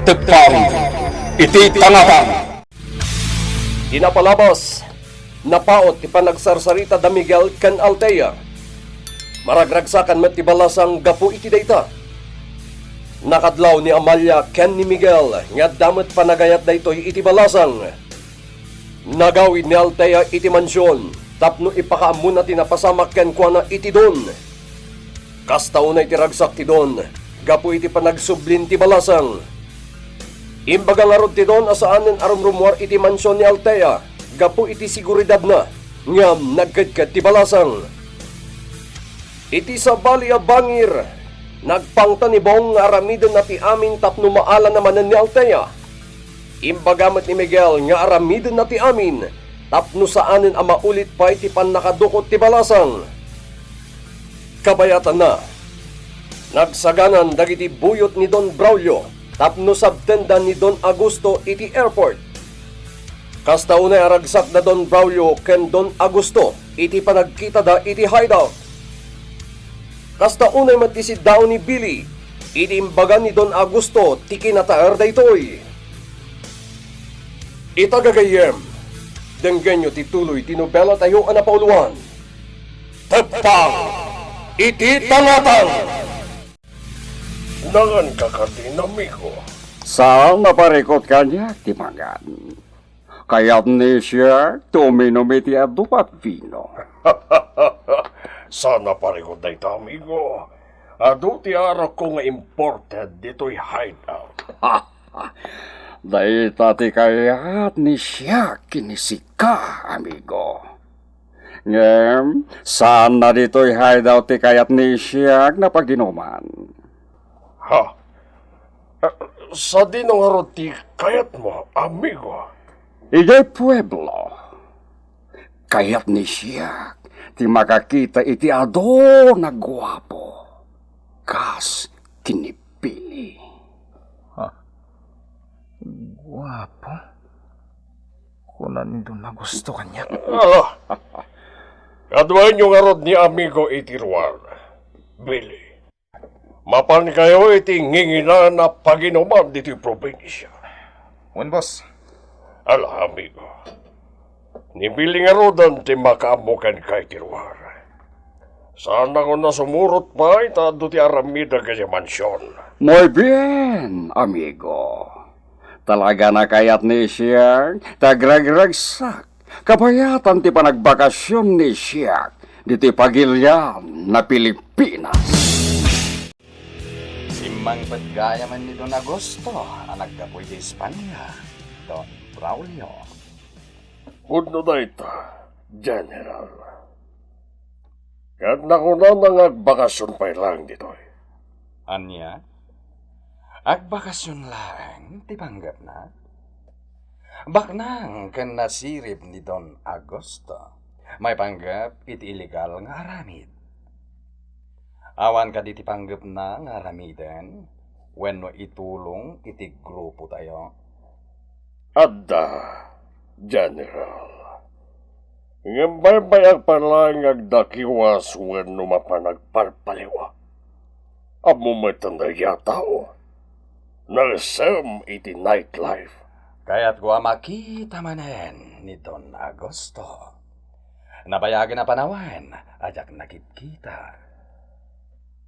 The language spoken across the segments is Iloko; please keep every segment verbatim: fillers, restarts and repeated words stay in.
Teppang iti tangatang. Di napalabas, napaut ti panagsarsarita da Miguel ken Althea. Maragragsakan met ti balasang gapu iti dayta. Nakadlaw ni Amalia ken ni Miguel nga adda met panagayat daytoy iti balasang. Nagawid ni Althea iti mansion tapno ipakaammona ti napasamak kenkuana iti don. Kasta unay ti ragsak ti don gapu iti panagsublin ti balasang. Imbaga ngarud ti don a saanen a rumrumuar iti mansion ni Althea gapu iti seguridadna, ngem nagkedked ti balasang. Iti sabali a bangir, nagpangta ni Bong nga aramidenna ti amin tapno maala manen ni Althea. Imbaga met ni Miguel nga aramidenna ti amin tapno saanen a maulit pay ti pannakadukot ti balasang. Kabayatanna, nagsaganan dagiti buyot ni Don Braulio tapno sabtenda ni Don Augusto iti airport. Kasta unay a ragsak da Don Braulio ken Don Augusto iti panagkitada iti hideout. Kasta unay met ti siddaw ni Billy idi imbaga ni Don Augusto ti kinataer daytoy. Ita gagayyem, denggenyo ti tuloy ti nobelatayo a napauloan, Teppang iti Tangatang. Naanka kadin, amigo? Saan a parikut kaniak ti mangan. Kayat ni siak ti uminum iti adu a vino. Saan a parikut dayta, amigo. Adu ti arakko nga imported ditoy hideout. Dayta ti kayat ni siak ken ni sika, amigo. Ngem, saan na ditoy hideout ti kayat ni siak nga paginuman. Ha? Eh, sadino ngarud ti kayatmo, amigo? Idiay pueblo, kayat ni siak ti makakita iti adu a guapo, kas ken ni Billy. Ha? Guapo? Kuna ni Don Augusto kaniak. Ah, kaduaenyo ngarud ni amigo iti ruar, Billy. Mapankayo iti nginginaan a paginuman ditoy probinsia. Wen, boss. Ala, amigo. Ni Billy ngaruden ti makaammo kenka iti ruar. Saan a sumurot pay ta adu ti aramidek iti mansion. Muy bien, amigo. Talaga a kayat ni siak ti agragragsak. Kabayatan ti panagbakasyon ni siak ditoy pagilian a Pilipinas. Simmangpet gayam ni Don Augusto a naggapu iti Espania, Don Braulio. Pudno dayta, General. Ket nakunana nga agbakasyon pay laeng ditoy. Ania? Agbakasyon laeng ti panggepna? Baknang ken nasirib ni Don Augusto, maipanggep iti illegal nga aramid. Awan kadi ti panggepna nga aramiden wenno itulong iti grupotayo? Adda, General. Ngem baybay-ak pay laeng nga agdakiwas wenno mapan agpalpaliwa. Ammom met ti dayta a tao. Naisem iti nightlife. Kayatko a makita manen ni Don Augusto. Nabayagen a panawen a diak nakitkita.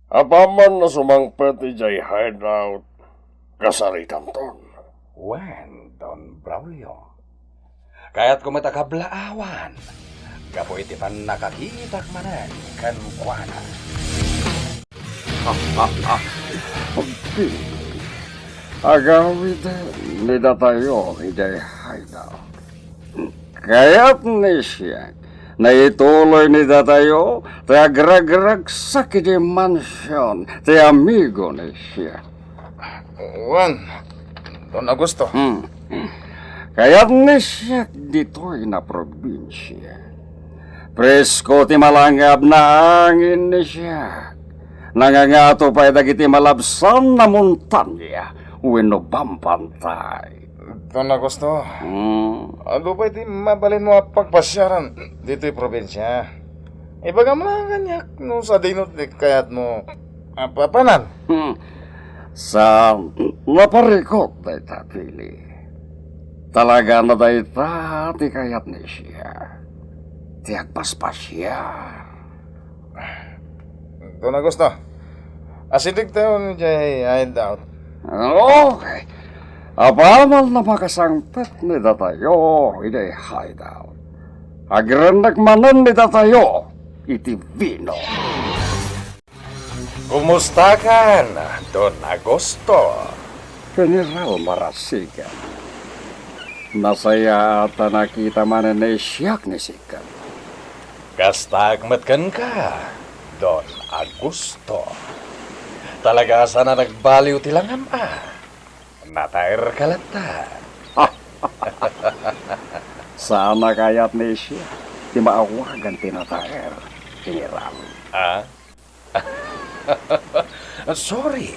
Apaman a sumangpet idiay hideout, kasaritamton. Wen, Don Braulio. Kayatko met a kablaawan gapu iti pannakakitak manen kenkuana. Agawiden ni datayo idiay hideout. Kayat ni siak, naituloy ni datayo ti agragragsak iti mansion ti amigo ni siak. Wen, Don Augusto. Hmm. Kayat ni siak ditoy a probinsia. Presko ti malangab a angin ni siak. Nangangato pay dagiti malabsan a montania wenno bambantay. Don Augusto, hmm, adu pay ti mabalinmo a pagpasiaran ditoy probinsia. Ibagam laeng kaniak no sadino ti kayatmo a papanan. Hmm. Saan, naparikut dayta, Billy. Talaga na dayta ti kayat ni siak. Ti agpaspasiar. Don Augusto, asidegtayon idiay hideout. Okay. Apaman a makasangpet ni datayo idiay hideout, agrennek manen ni datayo iti vino. Kumustakan, Don Augusto? General Marasigan. Nasayaat a nakita manen ni siak ni sika. Kastaak met kenka, Don Augusto. Talaga a saan a nagbaliw ti langam a. Nataerka latta. Saan a kayat ni siak ti maawagan ti nataer, General. Ah? Sorry.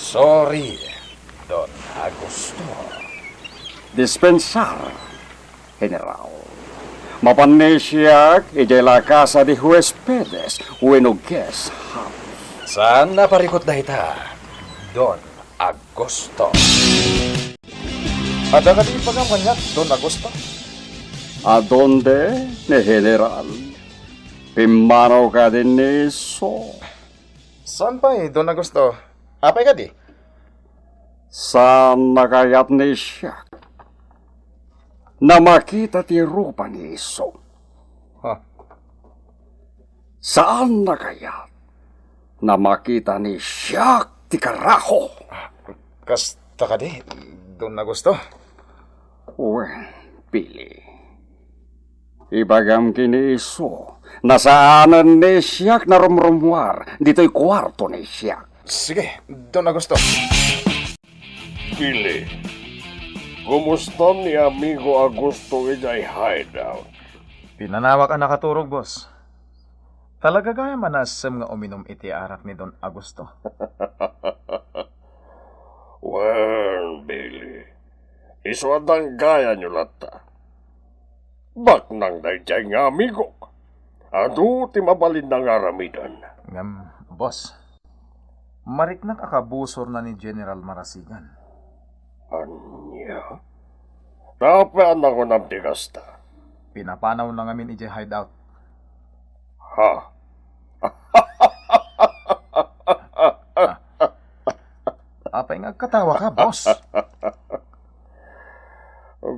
Sorry, Don Augusto. Dispensar, General. Mapan ni siak idiay La Casa de Huespedes wenno guest house. Saan a parikut dayta, Don Augusto? Adda kadi ibagam kaniak, Don Augusto? Adunde ni General. Pimmanaw kadi ni isu. Saan pay, Don Augusto? Apay kadi? Saan a kayat ni siak a makita ti rupa ni isu? Ha? Saan a kayat a makita ni siak ti karaho? Kasta kadi, Don Augusto? Wen, Billy. Ibagam ken ni isu a saanen ni siak a rumrumuar ditoy kuarto ni siak. Sige, Don Augusto. Billy, kumusta ni Amigo Augusto idiay hideout? Pinanawak a nakaturog, boss. Talaga gayam a naassem nga uminum iti arak ni Don Augusto. Wen, Billy, isu a danggayanyo latta. Baknang daydiay nga amigok. Adu ti mabalinna nga aramiden. Ngem, boss, mariknak a kabusorna ni General Marasigan. Ania? Apay a nakunam ti kasta? Pinapanawna ngamin idiay hideout. Ha? Ah. Apay nga agkatawaka, boss?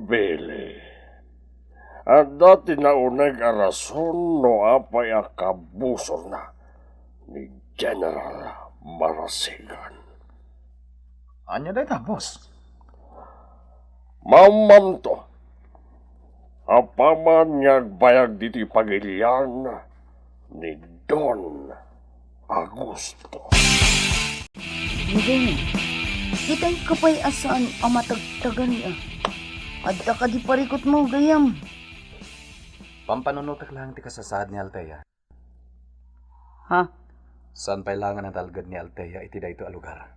Billy, adda ti nauneg a rason no apay a kabusorna ni General Marasigan. Ania dayta, boss? Maammoanto, apaman nga agbayag ditoy pagilian ni Don Augusto. Miguel, kitay ka pay a saan a matagtagan a. Adda kadi parikutmo, gayyem? Pampanunotek laeng ti kasasaad ni Althea. Ha? Saan pay laeng a natalged ni Althea iti daytoy a lugar.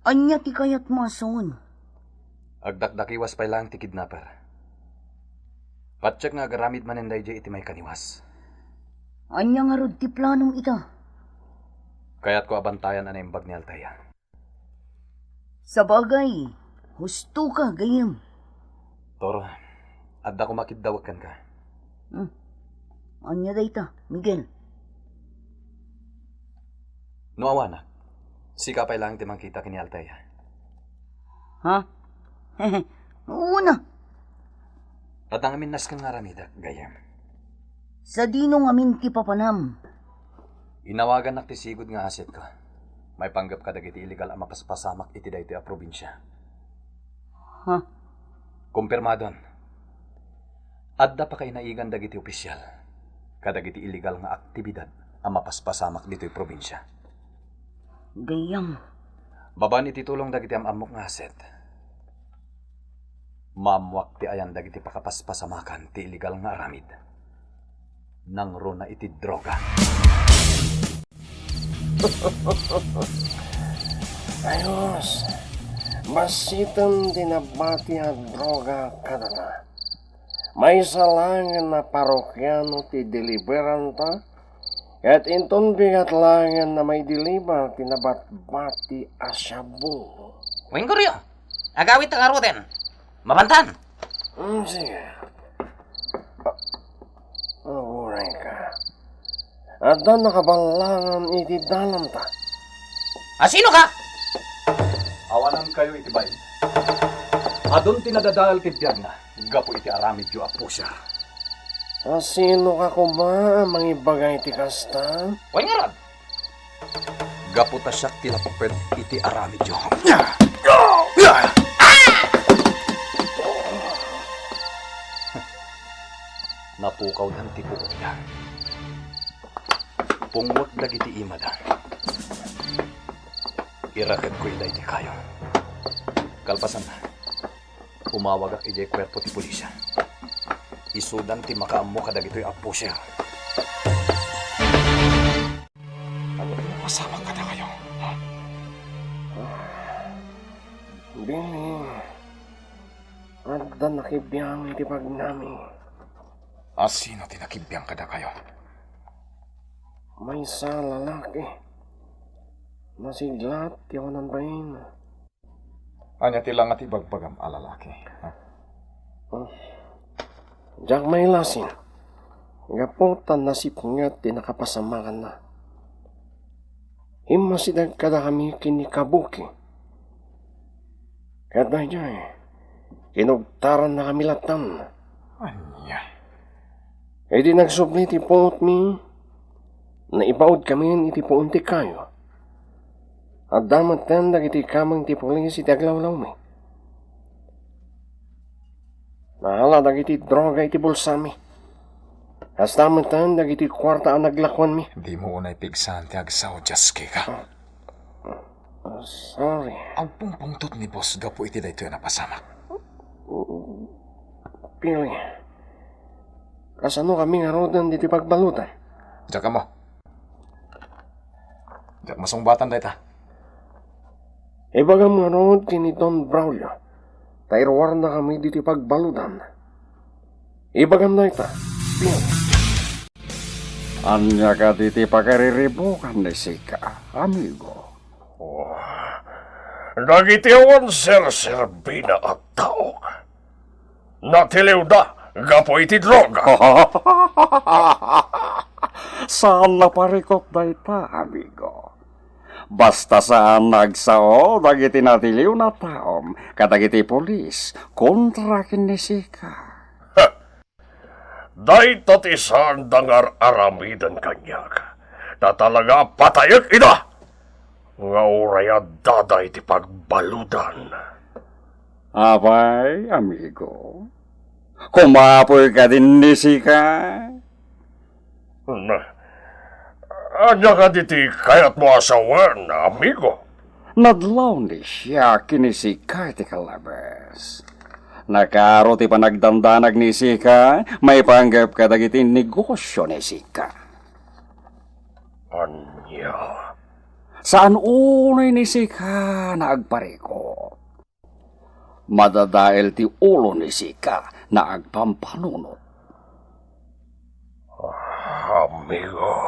Ania ti kayatmo a sawen? Agdakdakiwas pay laeng ti kidnapper. Patiek nga agaramid manen daydiay iti maikaniwas. Ania ngarud ti planom ita? Kayatko a bantayan a naimbag ni Althea. Sabagay, husto ka, gayyem. Toro, adda koma kiddawek kenka. Hmm. Ania dayta, Miguel? No awanak, sika pay laeng ti mangkita ken ni Althea. Ha? Una. Adda ngamin nasken nga aramidek, gayyem. Sadino ngamin ti papanam? Inawagannak ti sigud nga asetko maipanggep kadagiti illegal a mapaspasamak iti daytoy a probinsia. Ha? Kumpirmadon, adda pakainaigan dagiti opisial kadagiti illegal nga aktibidad a mapaspasamak ditoy probinsia. Gayyem. Babaen iti tulong dagiti am-ammok nga aset, maammoak ti ayan dagiti pakapaspasamakan ti illegal nga aramid. Nangruna iti droga. Ayos. Bassiten ti nabati a droga kadata. Maysa laengen a parokiano ti deliberanta Ket inton bigat laengen a maidilibar ti nabatbati a shabu. Wen, Goryo, agawidta ngaruden. Mapantan. Mm, sige. Ah, aguray ka. Adda nakaballangan iti dalamta. A sino ka? Awanankayo iti bain. Adun ti nadadael ti biagna gapu iti aramidyo a pusher. A sino ka koma a mangibaga iti kasta? Wen ngarud, gapu ta siak ti napuped iti aramidyo. Napukawdan ti puotda. Pungwek dagiti imada. Iraketko ida iti kayo. Kalpasanna, umawagak idiay kuerpo ti pulis. Isudan ti makaammo kadagitoy a pusher. Ano ti napasamak kadakayo? Ha? Billy, adda nakibiang iti bagnami. A sino ti nakibiang kadakayo? Maysa a lalaki. Nasiglat ti awanan bain. Ania ti langa ti ibagbagam a lalaki? Ha? Hmm. Diak mailasin. Gapu ta nasipnget ti nakapasamakanna. Immasideg kadakami ken ni Kabuki. Ket daydiay, kinugtarannakami lattan. Ania? Idi nagsubli ti puotmi, naibaudkamin iti puon ti kayo. Adda metten dagiti kameng ti pulis iti aglawlawmi. Naala dagiti droga iti bulsami. Kasta metten dagiti kuarta a naglakuanmi. Dimo unay pigsaan ti agsao, Jaskika. Ah, sorry. Agpungpungtot ni boss gapu iti daytoy a napasamak. Pili. Kasano kami ngaruden ditoy pagbaludan? Diak ammo. Diak masungbatan dayta. Ibagam ngarud ken ni Don Braulio, ta iruarnakami ditoy pagbaludan. Ibagam dayta. Ania kadi ti pakariribukam ni Sika, amigo? Oh, dagiti awan serserbina a tao. Natiliwda gapu iti droga. Saan a parikut dayta, amigo. Basta saan a agsao dagiti natiliw a taom kadagiti pulis kontra ken ni Sika. Dayta ti saanda nga ar-aramiden kaniak. Ta talaga a patayek ida nga uray addada iti pagbaludan. Apay, amigo, kumapoy kadin ni Sika? Na, ania kadi ti kayatmo a sawen, amigo? Nadlaw ni Sika ken ni Sika iti Kalabes. Nakaro ti panagdandanag ni Sika maipanggep kadagiti negosio ni Sika. Ania? Saan unay ni Sika nga agparikut. Madadael ti ulo ni Sika nga agpampanunot. Amigo.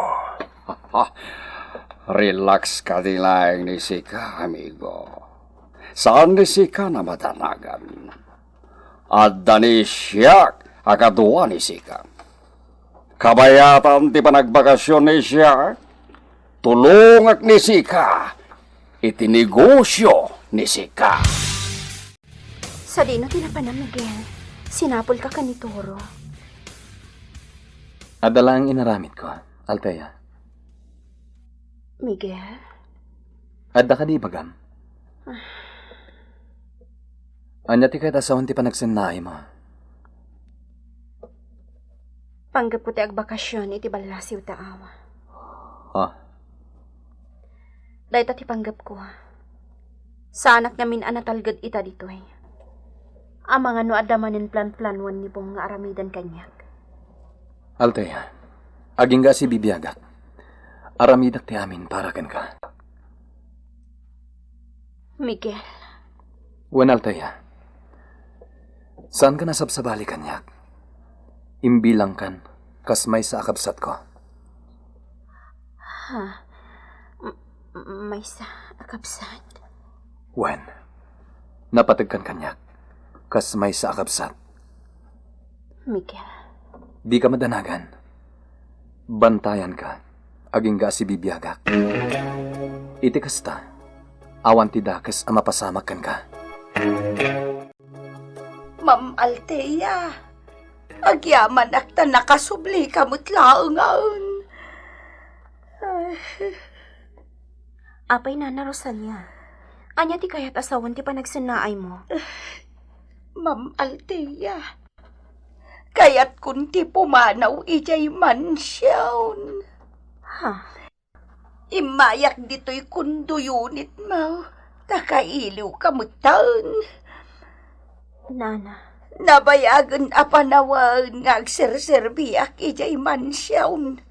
Relax kadi laeng ni Sika, amigo. Saan ni Sika nga madanagan. Adda ni Siak a kadua ni Sika. Kabayatan ti panagbakasion ni Siak, tulongak ni Sika iti negosio ni Sika. Sadino ti napanam, Miguel? Sinapulka ken ni Toro. Adda laeng inaramidko, Althea. Miguel? Adda kadi ibagam? Ania ti kayat a sawen ti panagsennaaymo? Panggepko ti agbakasion iti ballasiw ta awa. Ah. Dayta ti panggepko. Saanak ngamin a natalged ita ditoy. Amangan no adda manen planplanuan ni Bong nga aramiden kaniak. Althea, agingga a sibibiagak. Aramidak ti amin para kenka. Miguel. Wen, Althea. Saankan a sabsabali kaniak. Imbilangkan kas maysa a kabsatko. Ha? M-, maysa a kabsat? Wen, napateg kan kaniak, kas maysa a kabsat. Miguel. Dika madanagan. Bantayanka, agingga a sibibiagak. Iti kasta, awan ti dakes a mapasamak kenka. Ma'am Althea, agyamanak ta nakasublika met laengen. Ay. Apay, Nana Rosalia, ania ti kayat a sawen ti panagsennaaymo? Ma'am Althea, kayatkon ti pumanaw idiay mansion. Ha? Immayak ditoy condo unit mo, ta kailiwka metten. Nana. Nabayagen a panawen nga agserserbiak idiay mansion.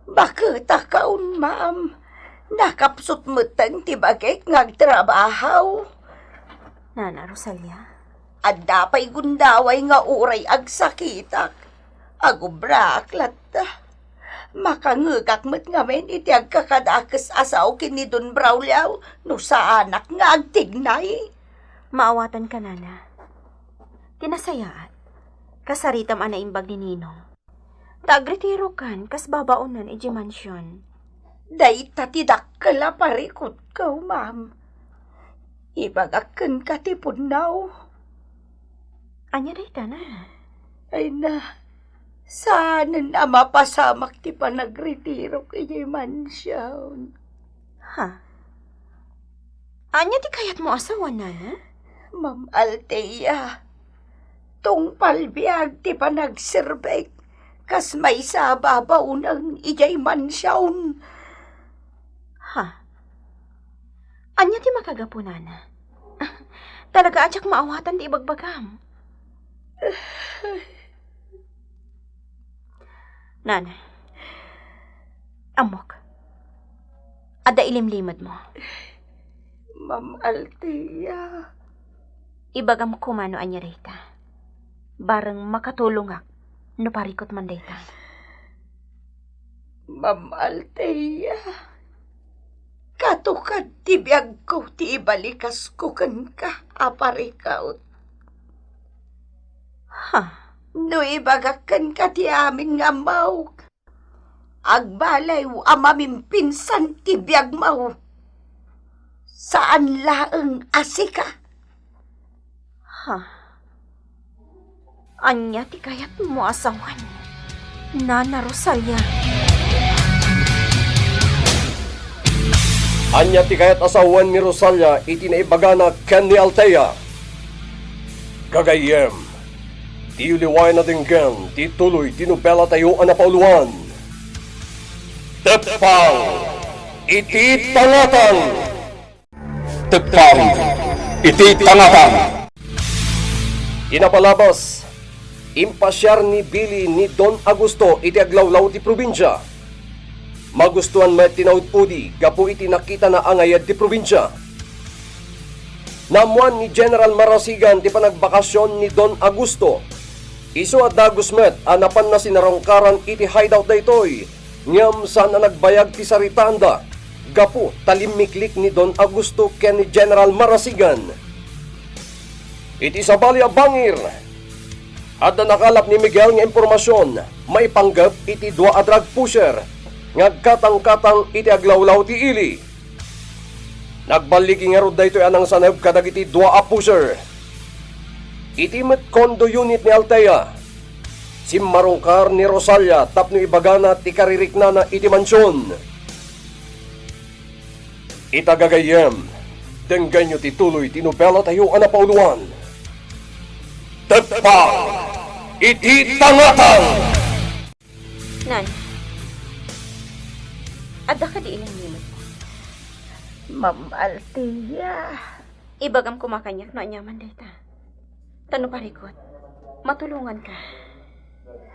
Baketakaon, ma'am. Nakapsut metten ti bagik nga agtrabaho. Nana Rosalia? Adda pay gundaway nga uray agsakitak. Agubraak latta. Makangegak met ngamin iti agkakadakes a sao ken ni Don Braulio no saanak nga agtignay. Maawatanka, Nana. Ti nasayaat, kasaritam a naimbag ni Ninong. Ta agretirokan kas babaonan idiay mansion. Dayta ti dakkel a parikutko, ma'am. Ibagak kenka ti pudno. Ania dayta, Nana? Ay na, saanen a mapasamak ti panagretirok idiay mansion. Ha? Ania ti kayatmo a sawen, Nana? Ma'am Althea, tungpal biag ti panagserbik kas maysa a babaonen idiay mansion. Ha? Ania ti makagapu, Nana? Talaga a diak maawatan ti ibagbagam. Nana, ammok. Adda ilimlimedmo. Ma'am Althea. Ibagam koma no ania dayta. Bareng makatulongak no parikut man dayta. Ma'am Althea, katukad ti biagko ti ibalikasko kenka a parikut. Ha? No ibagak kenka ti amin nga ammok, agbaliw a mamimpinsan ti biagmo. Saan laeng a sika. Ha? Ania ti kayatmo a sawen, Nana Rosalia? Ania ti kayat a sawen ni Rosalia iti naibagana ken ni Althea? Gagayyem, diyo liwayen a denggen ti tuloy ti nobelatayo a napauluan, Teppang iti Tangatang! Teppang iti Tangatang! Ti napalabas, impasiar ni Billy ni Don Augusto iti aglawlaw ti probinsia. Magustoan met ti naud-udi gapu iti nakitana a ngayad ti probinsia. Naammoan ni General Marasigan ti panagbakasion ni Don Augusto. Isu a dagus met a napanna sinarungkaran iti hideout daytoy, ngem saan a nagbayag ti saritaanda gapu ta limmiklik ni Don Augusto ken ni General Marasigan. Iti sabali a bangir, adda nakalap ni Miguel nga impormasion maipanggep iti dua a drug pusher nga agkatangkatang iti aglawlaw ti ili. Nagballigi ngarud daytoy a nangsaneb kadagiti dua a pusher. Iti met condo unit ni Althea, simmarungkar ni Rosalia tapno ibagana ti kaririknana iti mansion. Ita gagayyem, denggenyo ti tuloy ti nobelatayo a napauluan, Teppang iti Tangatang! Nan, adda kadi ilimlimedmo? Ma'am Althea. Ibagam koma kaniak no aniaman dayta. Ta no parikut, matulonganka.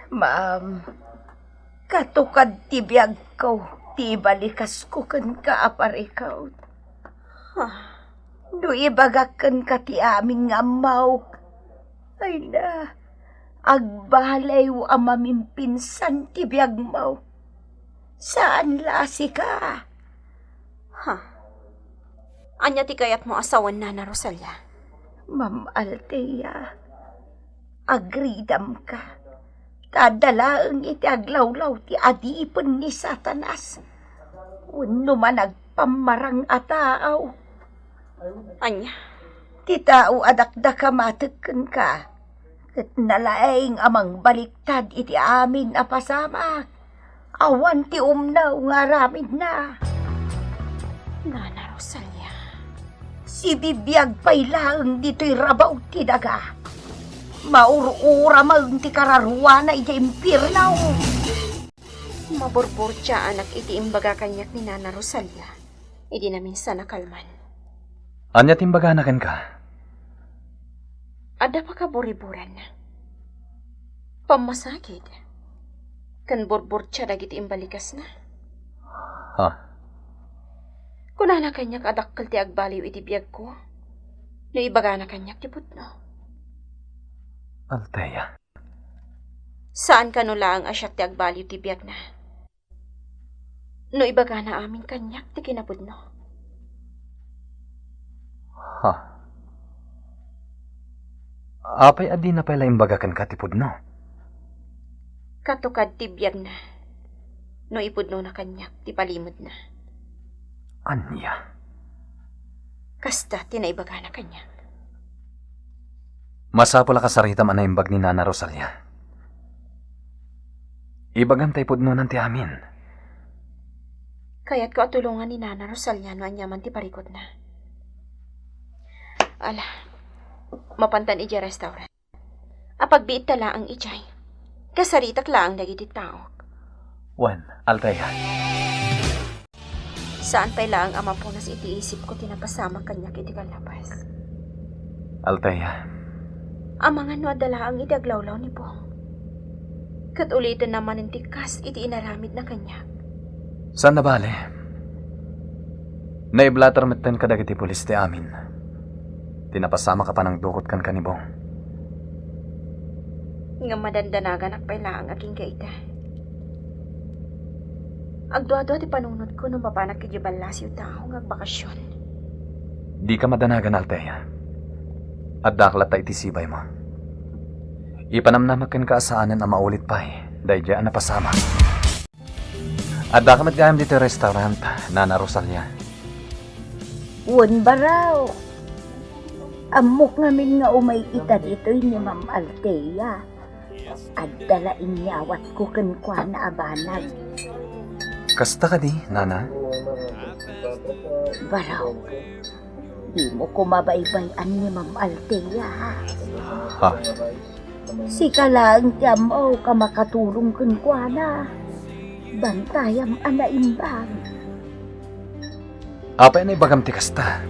Ma'am, katukad ti biagko ti ibalikasko kenka a parikut. Ha? No ibagak kenka ti amin nga ammok, ay na, agbaliw a mamimpinsan ti biagmo. Saan la sika? Ha? Ania ti kayatmo a sawen, Nana Rosalia? Ma'am Althea, agridamka. Ta adda laeng iti aglawlaw ti adipen ni Satanas wenno managpammarang a tao. Ania? Ti tao a dakdakamatek kenka, ket nalaing a mangbaliktad iti amin a pasamak. Awan ti umnaw nga aramidna. Nana Rosalia. Sibibiag pay laeng ditoy rabaw ti daga. Maur-uramen ti kararuana idiay impierno. Maburburtiaanak iti imbaga kaniak ni Nana Rosalia idi naminsan a kalman. Ania ti imbagana kenka? Adda pakaburiburan, pammasakit, ken burburtia dagiti imbalikasna. Ha? Kunana kaniak a dakkel ti agbaliw iti biagko no ibagana kaniak ti pudno. Althea. Saan kano laeng a siak ti agbaliw ti biagna no ibagana amin kaniak ti kinapudno. Ha? Apay a dina pay la imbaga kenka ti pudno? Katukad ti biagna no ipudnona kaniak ti palimedna. Ania? Kasta ti naibagana kaniak. Masapul a kasaritam a naimbag ni Nana Rosalia. Ibagam ta ipudnonan ti amin. Kayatko a tulongan ni Nana Rosalia no ania man ti parikutna. Ala, mapantan idiay restaurant. Apagbiitta laeng idiay. Kasaritak laeng dagiti taok. Wen, Althea. Saan pay laeng a mapunas iti isipko ti napasamak kaniak iti kallapas. Althea. Amangan no adda laeng iti aglawlaw ni Bong. Ket ulitenna manen ti kas iti inaramidna kaniak. Saan a bale. Naiblatter metten kadagiti pulis ti amin. Ti napasamak a panangdukot kenka ni Bong. Ngem madandanaganak pay laeng agingga ita. Agduadua ti panunotko no mapanak idiay ballasiw tao nga agbakasion. Dika madanagan, Althea. Addak latta iti sibaymo. Ipanamnamak kenka a saanen a maulit pay daydiay a napasamak. Addaka met gayam ditoy restaurant, Nana Rosalia. Wen, Barok. Ammok ngamin nga umay ita ditoy ni Ma'am Althea. Adda la inyawatko kenkuana a banag. Kasta kadi, Nana? Barok, dimo koma baybay-an ni Ma'am Althea, ha? Ha? Sika laeng ti ammo a makatulong kenkuana. Bantayam a naimbag. Apay a naibagam ti kasta?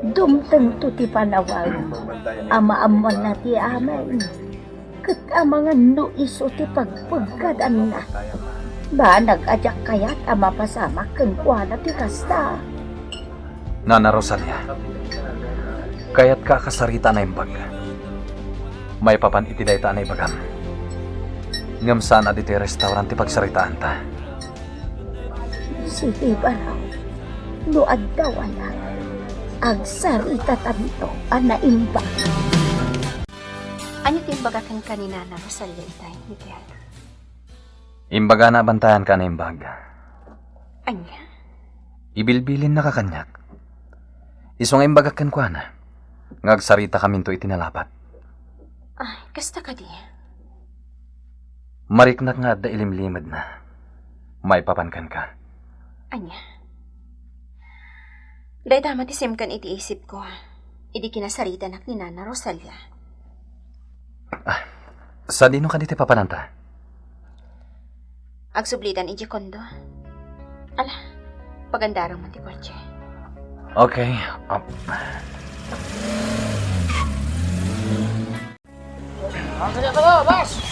Dumtengto ti panawag a maammoanna ti amin. Ket amangan no isu ti pagpeggadanna. Banag a diak kayat a mapasamak kenkuana ti kasta. Nana Rosalia, kayatka a kasarita a naimbag. Maipapan iti dayta a naibagam. Ngem saan a ditoy restaurant ti pagsaritaanta. Sige, Barok. No adda wala, agsaritatanto a naimbag. Ania ti imbaga kenka ni Nana Rosalia itay, Miguel? Imbagana a bantayanka a naimbag. Ania? Ibilbilinnaka kaniak. Isu nga imbagak kenkuana nga agsaritakaminto iti nalapat. Ay, kasta kadi? Mariknak nga adda ilimlimedna maipapan kenka. Ania? Dayta met ti simken iti isipko, idi kinasaritanak ni Nana Rosalia. Ah, sadino kadi ti papananta? Agsublitan idiay kondo. Ala, pagandarem met ti kotse. Okay. Um.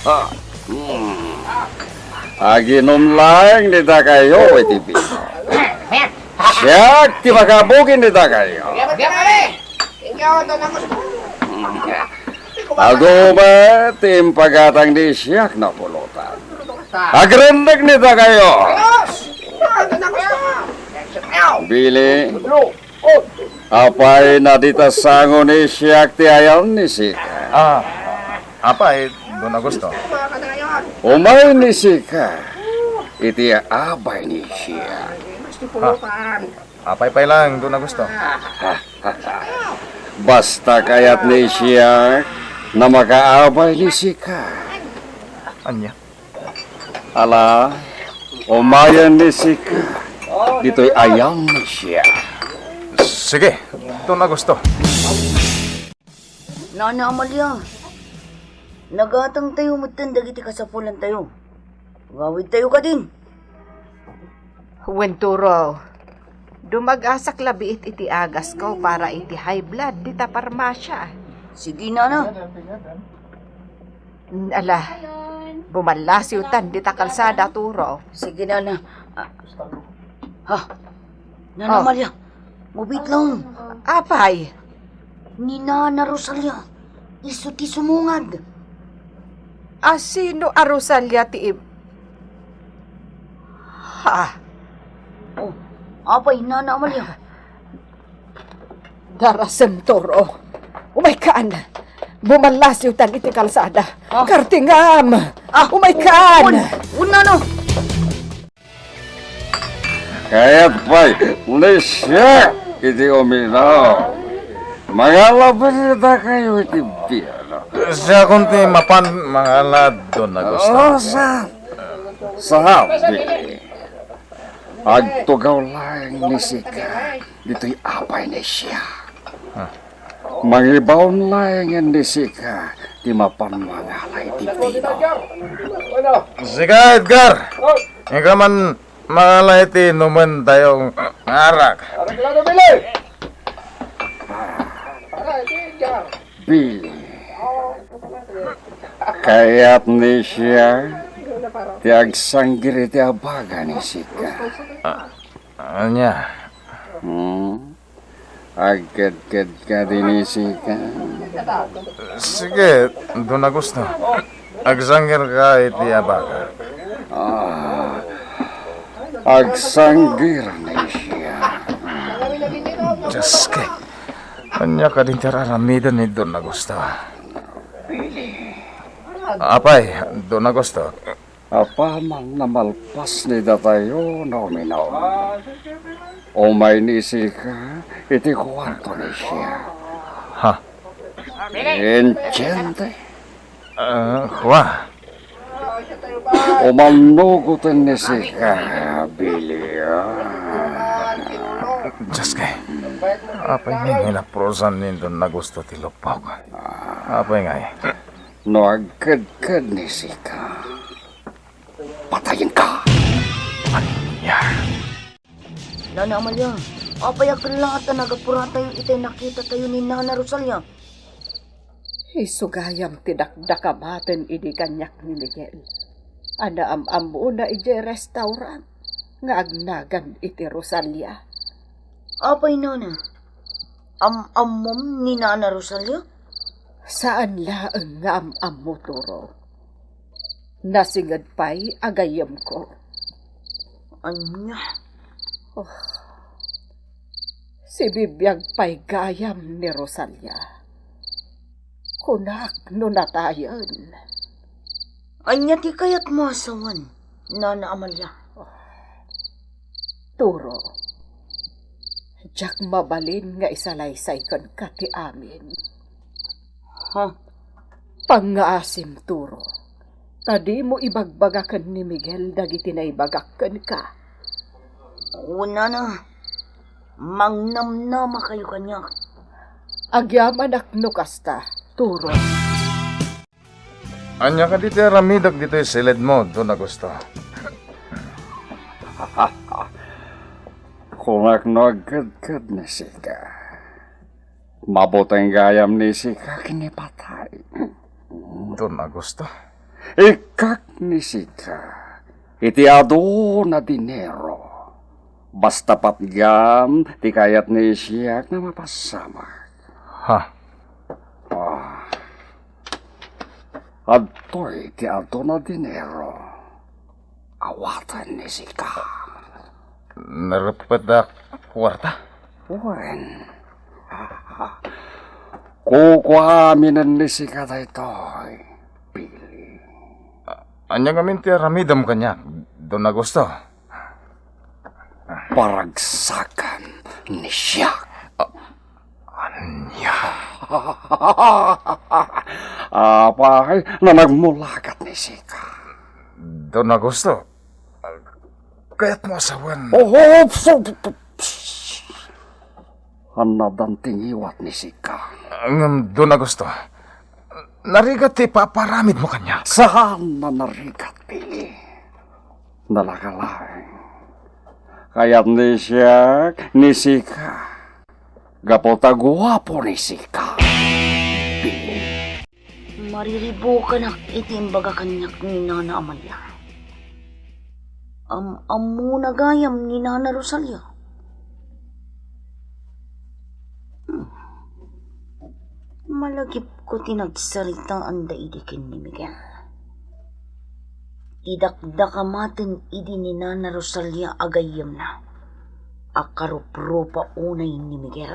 Ah, hmm. Aginom laeng dita kayo iti bino. Siak ti makabugin dita kayo. Adu met ti impagatang di siak napulotan. Agrendek ni dakayo. Billy, apay, nadita sango ni siak ti ayan ni sika. Ah, apay, Don Augusto. Umay ni sika iti abay ni siak. Apay pay lang, Don Augusto. Basta kayat ni siak, na makaabay ni sika. Ania? Ala, umayen ni sika ditoy ayan ni siak. Sige, Don Augusto. Nana Amalia, nagatangtayo metten dagiti kasapulantayo. Agawidtayo kadin. Wen, Turo, dumagasak la biit iti agasko para iti high blood dita parmasia. Sige, nana. Ala, bumallasiwtan dita kalsada, Turo. Sige, nana. Ah. Ha? Nana Oh. Amalia, mabiit lang. Apay? Ni Nana Rosalia, isu ti sumungad. A, sino a Rosalia ti ib-, ha? Oh, apay, Nana Amalia? Darasem, Turo. Umaykan. Bumallasiwtan iti kalsada. Ah. Kartingam. Ah. Umaykan. Un-, un-, nana. Kayat pay ni siak iti uminaw. Mangalaben dakayo iti bino. Siakon ti mapan mangala, Don Augusto. Oh, sa-, sabi. Agtugaw laeng ni sika ditoy abay ni siak. Mangibaon laengen ni sika ti mapan mangala iti bino. Sika, Edgar! Ika man mangala iti inumentayo nga arak. Billy, kayat ni siak ti agsanggir iti abaga ni sika. Ania? Hmm? Agkedked ka dinisi ka. Sige, Don Augusto. Agsanggir ka iti abaka. Ah, agsanggir ni siak. Dios ko. Ania kadi ti ar-aramiden ni Don Augusto? Apay, Don Augusto. Apaman a malpas ni datayo nga uminom, umay ni sika iti kuarto ni siak. Ha? Entiende? Ah, kua. Umanugoten ni sika, Billy, ah. Dios ko. Apay nga inaprosan ni Don Augusto ti lupok? Apay nga? No agkedked ni sika, patayenka. Ania? Nana Amalia, apay a kellaat a nagapuratayo itay nakitatayo ni Nana Rosalia? Isu gayam ti dakdakamaten idi kaniak ni Miguel a naam-ammona idiay restaurant nga agnagan iti Rosalia. Apay, nana? Am-ammom ni Nana Rosalia? Saan laeng nga am-ammo, Turo. Nasinged pay a gayyemko. Ania? Oh. Sibibiag pay gayam ni Rosalia. Kunak no natayen. Ania ti kayatmo a sawen, Nana Amalia? Turo, diak mabalin nga isalaysay kenka ti amin. Ha? Pangngaasim, Turo, ta dimo ibagbaga ken ni Miguel dagiti naibagak kenka. Kunana, mangnamnamakayo kaniak. Agyamanak no kasta, Turo. Ania kadi ti aramidek ditoy siledmo, Don Augusto? Kunak no agkedked ni sika. Mabuteng gayam ni sika ken ni patay. Don Augusto? Ikkak ni sika iti adu a dinero. Basta patgam ti kayat ni siak nga mapasamak. Ha? Ah. Adtoy ti adu a dinero. Awaten ni sika. Nareppet a kuarta? Wen. Kukuaminen ni sika daytoy, Billy. A-, ania ngamin ti aramidem kaniak, Don Augusto? Paragsakan ni siak. A-, ania? Apay, nanagmulagat ni sika. Don Augusto, kayatmo a sawen. Oh, oh, so, psst. Ania danti ngiwat ni sika? Ngem, Don Augusto, narigat ti ipaparamidmo kaniak. Saan a narigat, Billy? Nalaka laeng. Kayat ni siak, ni sika. Gapu ta guapo ni sika, Billy. Mariribukanak iti imbaga kaniak ni Nana Amalia. Am-ammona gayam ni Nana Rosalia. Hmm. Malagipko ti nagsaritaanda idi ken ni Miguel. Ti dakdakamaten idi ni Nana Rosalia a gayyemna a karuprupa unay ni Miguel.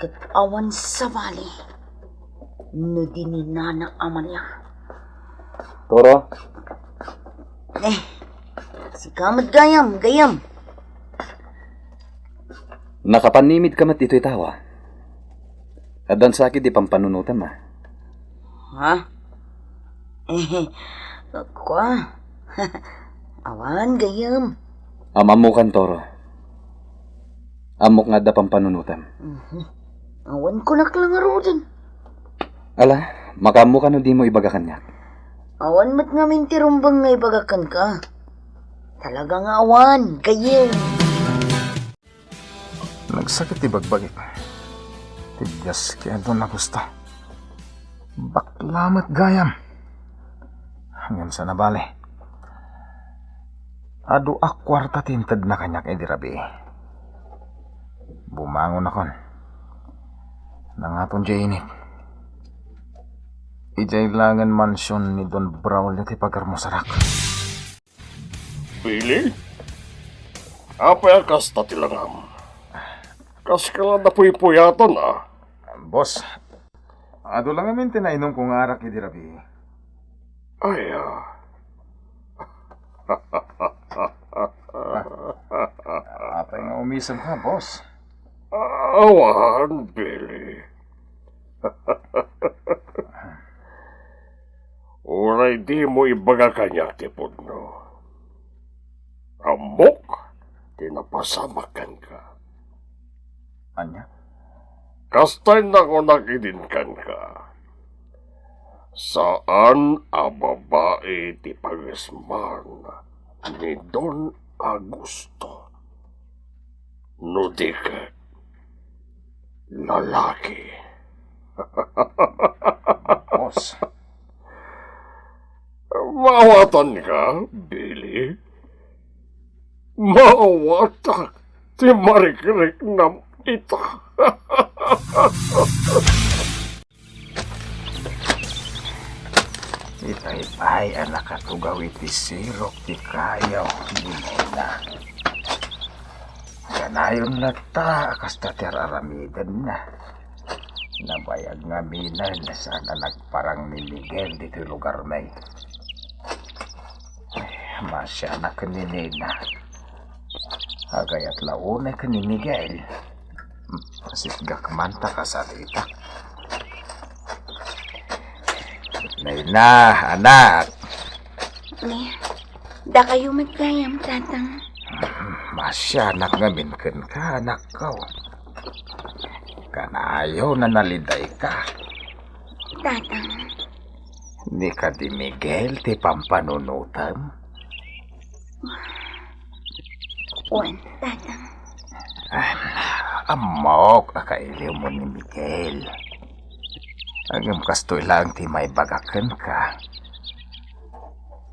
Ket awan sabali no di ni Nana Amalia. Toro? Eh, sika met gayam, gayyem. Nakapanimidka met itoy tawa. Addan sakit di pampanunotem, a? Ha? Eh, kua. Awan, gayyem. Am-ammokan, Toro. Ammok nga adda pampanunotem. Mhm. Awan kunak la ngaruden. Ala, makaammoka no dimo ibaga kaniak. Awan met ngamin ti rumbeng nga ibaga kenka. Talaga nga awan, gayyem. Nagsakit ti bagbagik. Ti bias ken Don Augusto. Bakla met gayam. Ngem saan a bale. Adu a kuarta ti intedna kaniak idi rabii. Bumangonakon. Nangaton diay init. Idiay laengen mansion ni Don Braulio ti pagarmusarak. Billy? Apay a kasta ti langam? Kaska la napuypuyatanna, a? Boss, adu la ngamin ti nainumko nga arak idi rabii. Ay, a. Apay nga umisemka, boss? Awan, Billy. Uray dimo ibaga kaniak ti pudno. Ammok ti napasamak kenka. Ania? Kasta ti nakunak idin kenka. Saan a babai ti pagesman ni Don Augusto. No di ket lalaki. Boss. Maawatanka, Billy. Maawatak ti marikriknam ita. Itay pay a nakatugaw iti sirok ti kayo ni Nena. Kanayon latta a kasta ti ar-aramidenna. Nabayag ngaminen saan a nagparang ni Miguel ditoy lugarmi. Masianak ken ni Nena. Agayat la unay ken ni Miguel. Pasitgak man ta kasaritak. Nena, anak. Ni, dakayo met gayam, Tatang. Masianak ngamin kenka, anakko. Kanayon a nalidayka. Tatang. Ni kadi Miguel ti pampanunotem? Wen, Tatang. Ammok a kailiwmo ni Miguel. Ngem kastoy laeng ti maibaga kenka.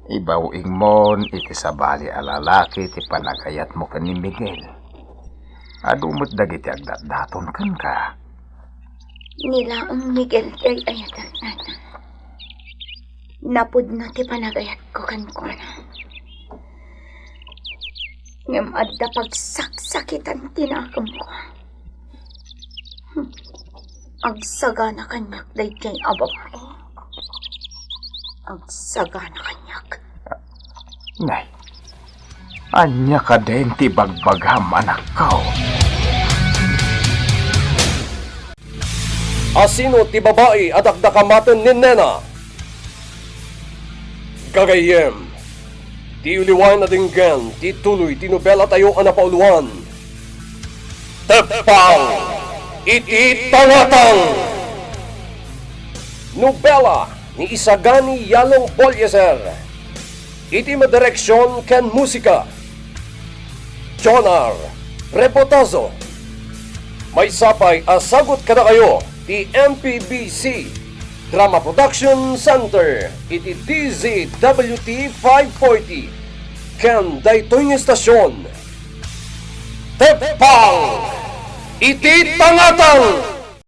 Ibaw-ingmon iti sabali a lalaki ti panagayatmo ken ni Miguel. Adu met dagiti agdatdaton kenka. Ni laeng Miguel ti ay-ayatek, Tatang. Napudno ti panagayatko kenkuana. Ngem adda pagsaksakitan ti nakemko. Hmm. Agsagana kaniak daytoy a babai. Agsagana kaniak. Nay, ania kadin ti bagbagam, anakko? Asino ti babai a dakdakamaten ni nena? Gagayyem, ti uliwan a denggen ti tuloy ti nobelatayo a napauluan, Teppang iti Tangatang. Nobela ni Isagani Yalong Bolieser. Iti madireksion ken musika, Jonar Repotazo. Maysa pay a sagut kadakayo ti M P B C Drama Production Center iti D Z W T five forty ken daytoy nga estasion, Teppang iti Tangatang.